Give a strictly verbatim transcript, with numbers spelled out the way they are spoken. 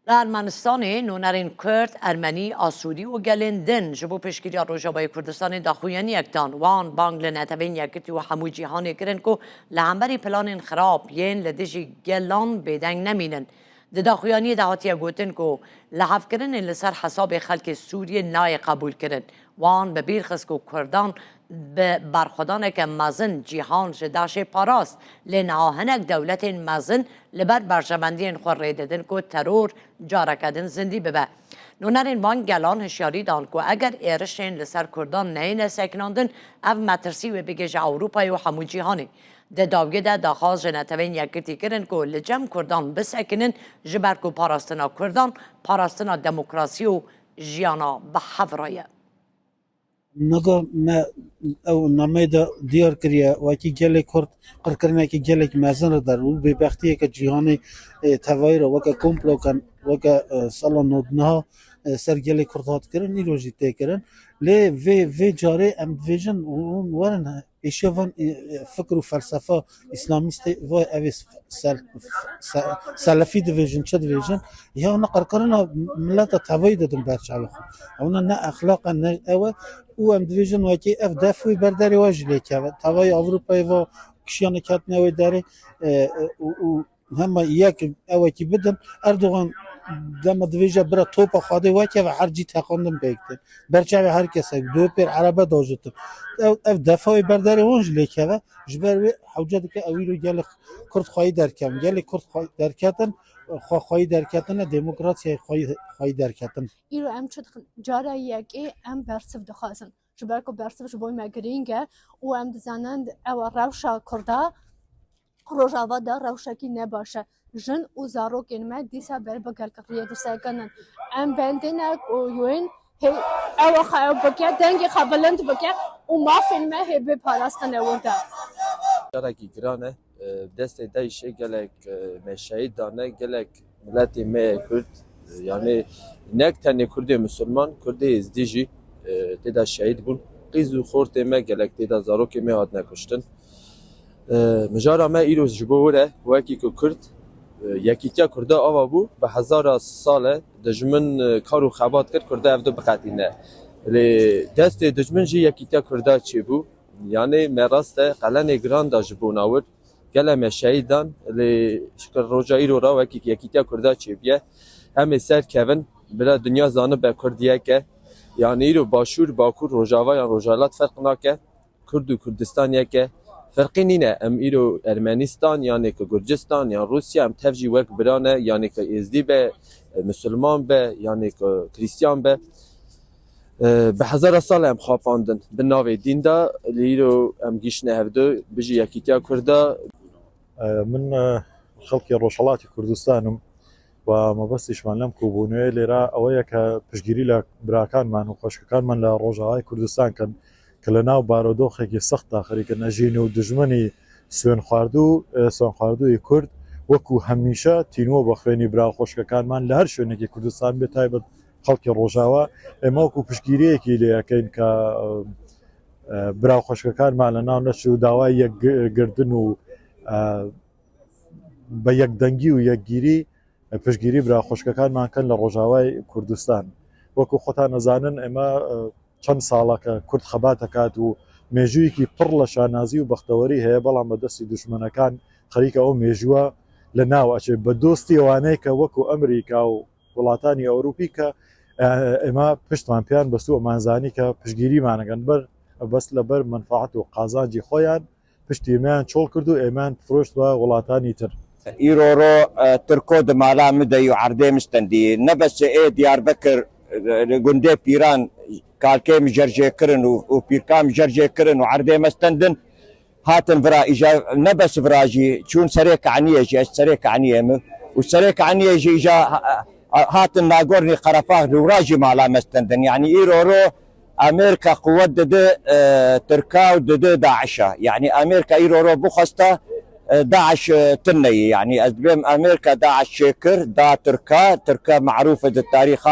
Li Ermenistanê nûnerên Kurd, Ermenî, Asûrî û gelên din ji bo piştgiriya Rojavayê Kurdistanê daxuyaniyek dan. Wan bang li Netewên Yekitî û hemû cîhanê kirin ku li hemberî planên xirab yên li dijî gelan bêdeng nemînin. Di daxuyaniyê de hatiye gotin ku lihevkirinên li ser hesabê xelkê Sûriyê nayê qebûlkirin. Wan bi bîr xist ku Kurdan bi berxwedaneke mezin cîhan ji DAIŞê parast, lê niha hinek dewletên mezin li ber berjewendiyên xwe rê didin ku teror careke din zindî bibe. Nûnerên van gelan hişyarî dan ku eger êrişên li ser Kurdan neyêne sekinandin, ev metirsî wê bigihîje Ewropayê û hemû cîhanê. Di dawiyê de daxwaz ji Netewên Yekitî kirin ku li cem Kurdan bisekinin, ji ber ku parastina Kurdan parastina demokrasî û jiyana bi hev re ye. Niha me ew nameyê de diyar kiriye, wekî gelê Kurd qirkirinekî gelek mezin re der û bêbextiyeke cîhanê, ê, tevayî re weke komplo ken, weke, e, sala nod niha, e, ser gelê Kurd hat kirin, îro jî tê kirin. Lê vê, vê carê em dibêjin û hûn werin, êşiya van, e, e, fikr û felsefa îslamîstê va ev ê sel-, se-, selefî dibêjin, çi dibêjin? Ya ne qirkirina mileta tevayî didin ber çavê xwe. Ewna ne exlaq e, ne ew e. Û em dibêjin wekî ev def wî ber derê we jî lê keve. Tevayî Ewropayê va kişiyane ketine wê derê, e, e, û, û hema yek ewekî bidin. Erdogan dema dibêje bira topa Xwedê wekeve her cî teqandin pêk tên. Ber çavê her kesek, dû pêr erebe dajitin. Ev, ev defa wê ber derê wan jî lê keve. Ji ber wê hewce dike ew îro gelê Kurd xweyî derkevin. Gelê Kurd xwe-, derketin, xwe xweyî derketine, demokrasiyayê xweyî, xweyî derketin. Îro em çi dixin? Cara yekê em bersiv dixwazin. Ji ber ku bersiv ji bo me girîng e û em dizanin ew e rewşa Kurda, Rojava de rewşekî ne baş e. Jin û zarokên me dîsa ber bi gelkiriyê disekinin. Em bendî ne ku wên hê ew xwe bike, dengê xwe bilind bike û mafên me hê bê parastine wir de. Carekî giran e. E, destê DAIŞê gelek, e, me şehîd dane, gelek miletê me ye Kurd, e, yanî nek tenê Kurdê Musulman, Kurdê Êzdî jî, e, tê de şehîd bûn. Qîz û xortê me gelek tê de, zarokê me hatine kuştin. E, mijara me îro ji bo wir e, wekî ku Kurd, e, yekîtiya Kurda ava bû, bi hezara sal e dijmin, e, kar û xebat kir Kurda ev du biqetîne. Lê destê dijmin jî yekîtiya Kurda çêbû. Yanî me rast e, qelenê giran da ji bona wir. Gele me şehîd dan, lê şikir roja îro ra wekî Yekîtiya Kurda çêbûye. Em ê ser kevin, bila dinya zanibe Kurd yek e. Yanî îro Başûr, Bakur, Rojava yan Rojhilat ferq nake. Kurd û Kurdistan yek e. Ferqî nîne, em îro Ermenistan, yanê ki Gurcistan, yan Rûsya, em tev jî wek bira ne, yanê ki Êzdî be, Misilman be, yanê ki Krîstiyan be. E, bi hezara sal em xapandin bi navê dîn de, lê îro em gihîştine hevdu, bijî yekîtiya Kurda. E, min, e, xelkê Rojhelatê Kurdistan im و مەبەستیشمان لەم کۆبوونەوەیە لێرە ئەوەیە کە پشتگیری لە براکانمان و خوشکەکانمان لە ڕۆژاوای کوردستان کەن کە لە ناو بارودۆخێکی سەختدا خەریکن ئەژین و دژمنی سوێن خواردوو، ئێ، سوێن خواردووی کورد وەکو هەمیشە تینووە بە خوێنی برا و خوشکەکانمان لە هەر شوێنێکی کوردستان بێ، تایبەت خەڵکی ڕۆژاوا. ئێمە وەکو پشتگیریەکی لێ ئەکەین کە، ئە، ئە، برا و خوشکەکانمان لە ناو نەچوو، داوای یەکگردن و، ئە، بە یەکدەنگی و یەکگیری پشتگیری برا خوشکەکانمان کەن لە ڕۆژاوای کوردستان. وەکو خۆتان ئەزانن، ئێمە، ئە، چەند ساڵە کە کورد خەبات دەکات و مێژوویەکی پڕ لە شانازی و بەختەوەری هەیە، بەڵام بە دەستی دوژمنەکان خەریکە ئەو مێژووە لە ناو ئەچێت. بە دۆستی ئەوانەیە کە وەکو ئەمریکا و وڵاتانی ئەوروپی کە، ئە، ئێمە پشتمان پێیان بەستوو، ئەمان زانی کە پشتگیریمان ئەکەن، بەر، بەس لەبەر مەنفەعەت و قازانجی خۆیان پشتی ئێمەیان چۆڵ کرد و ئێمەیان فرۆشت بە وڵاتانی تر. Îro ro, e, Tirko di mala min de yû erdê min stendî. Ne bes ê Diyarbekir, e, li gundê Pîran kalkê min jerjê kirin û, û pîrka min jerjê kirin û erdê me stendin. Hatin vira îja, ne bes vira jî çûn serê Kaniyê jî, ez serê Kaniyê min. Û serê Kaniyê jî îja ha-, ha-, hatin Nagornî Qerefax li wira jî mala me stendin. Yanî îro ro Amerîka quwet dide, e, Tirka û dide DAIŞ'a. Yanî Amerîka îro ro bixwesta, e, DAIŞ, e, tune ye. Yanî ez dibêm Amerîka DAIŞ çêkir, da Tirka, Tirka merûf e di tarîxa.